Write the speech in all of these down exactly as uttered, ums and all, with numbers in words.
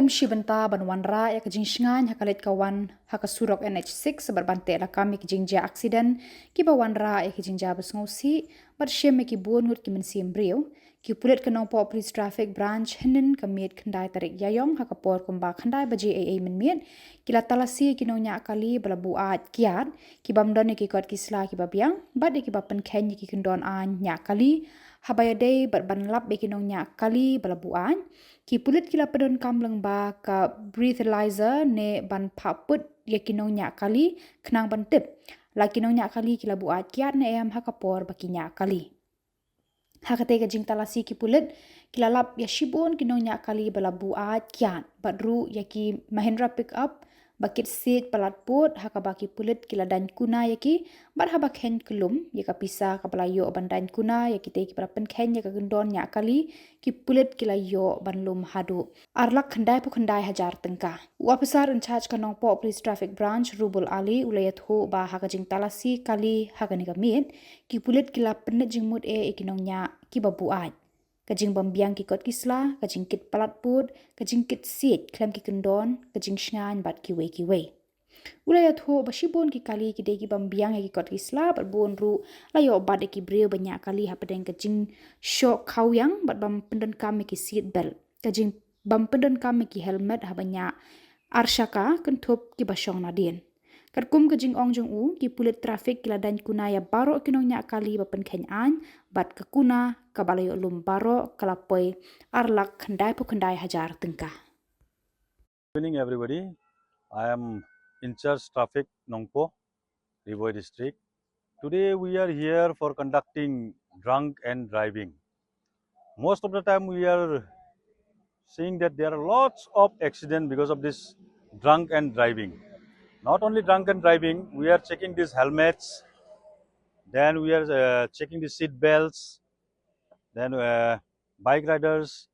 Kum shi bynta ban wanrah ïa ka jingshngaiñ ha ka leit ka wan ha ka surok N H six bad ban teh lakam ïa ki jingjia aksiden kiba wanrah ïa ki jingjia basngewsih bad shem ïa ki bun ngut ki mynsiem briew, ki pulit ka Nongpoh Police Traffic Branch hynnin ka miet khyndai tarik Ïaïong ha ka por kumba khyndai baje eiei mynmiet ki la talasi ïa ki nongñiah kali ba la buaid kiad, ki bym don ïa ki kot ki sla kiba biang bad ïa kiba pynkheiñ ïa ki kyndon aiñ ñiah kali. Haba ïadei bad ban lap ïa ki nongñiah kali ba la buaid, ki pulit ki la pyndonkam lyngba ka breathalyzer ne ban phah put ïa ki nongñiah kali khnang ban tip la ki nongñiah kali ki la buaid kiad ne em ha ka por ba ki ñiah kali. Ha katei ka jingtalasi ki pulit ki la lap ïa shibun ki nongñiah kali ba la buaid kiad bad ruh ïa ki Mahindra pickup ba kit siej palat pud ha kaba ki pulit ki la daiñ kuna ïa ki bad haba kheiñ kyllum ïa ka pisa kaba la ïoh ban daiñ kuna ïa kitei kiba la pynkheiñ ïa ka kyndon ñiah kali, ki pulit ki la ïoh ban lum haduh ar lak khyndai phew khyndai hajar tyngka. U officer in charge ka Nongpoh Police Traffic Branch Rubul Ali u la ïathuh ba ha ka jingtalasi kali ha kane ka miet, ki pulit ki la pynleit jingmut eh ïa ki nongñiah kiba buaid. Ka jingbymbiang ki kot ki sla, ka jingkit palat pud, ka jingkit siej khlem ki kyndon, ka jingshngaiñ bad kiwei kiwei. U la ïathuh ba shibun ki kali ki dei ki bym biang ïa ki kot ki sla bad bun ruh la ïoh bat ïa ki briew ba ñiah kali hapdeng ka jingshoh khawiang bad bym pyndonkam ïa ki seat belt, ka jingbym pyndonkam ïa ki helmet haba ñiah arshaka kynthup kiba shong nadien. Katkum ka jingong jong u, ki pulit traffic ki la daiñ kuna ïa baroh ki nongñiah kali ba pynkheiñ aiñ bad ka kuna kaba la ïoh lum baroh ka la poi ar lak khyndai phew khyndai hajar tyngka. Good evening, everybody. I am in charge traffic Nongpoh, Ri Bhoi district. Today we are here for conducting drunk and driving. Most of the time we are seeing that there are lots of accidents because of this drunk and driving. Not only drunk and driving, we are checking these helmets, then we are uh, checking the seat belts, then uh, bike riders,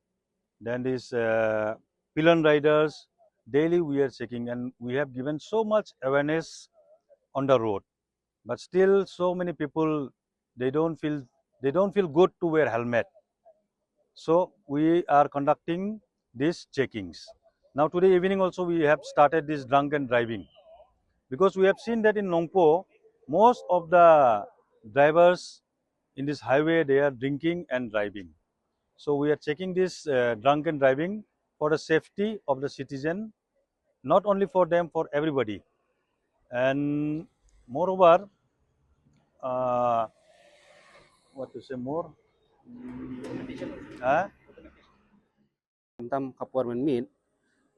then these uh, pillion riders. Daily we are checking, and we have given so much awareness on the road. But still, so many people, they don't feel, they don't feel good to wear helmet. So we are conducting these checkings. Now today evening also we have started this drunk and driving, because we have seen that in Nongpoh, most of the drivers in this highway, they are drinking and driving. So we are checking this uh, drunk and driving for the safety of the citizen, not only for them, for everybody. And moreover, uh, what to say more? Huh? Tam ka por mynmiet,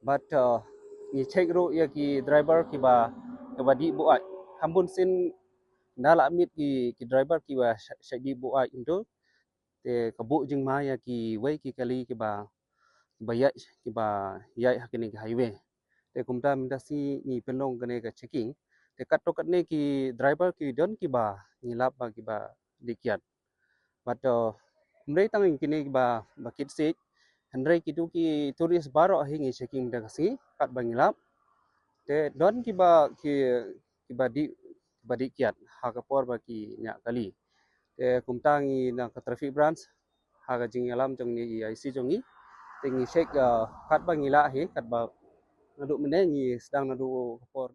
but uh, ngi check ruh ïa ki driver kiba kiba dih buaid. Kham bun sien nda la miet ki ki driver kiba shait dih buaid, into te ka buh jingma ïa kiwei ki kali kiba kiba ïaid kiba ïaid ha kane ka highway. Te kumta mynta shi ngi pynlong kane ka checking. Te katto katne ki driver ki don kiba ngi lap ba kiba dih kiad. But uh, hynrei tang kine ba ba kit siej, hynrei kitu ki tourist baroh hi ngi checking da ka sngi kat ba ngi lap. Te don kiba ki kiba dih kiba dih kiad ha ka por ba ki ñiah kali. Te kumta ngi na ka traffic branch ha ka jingïalam jong ngi, I C jong ngi, te ngi check uh, kat ba ngi lah hi, kat ba naduh mynne ngi sdang naduh ka por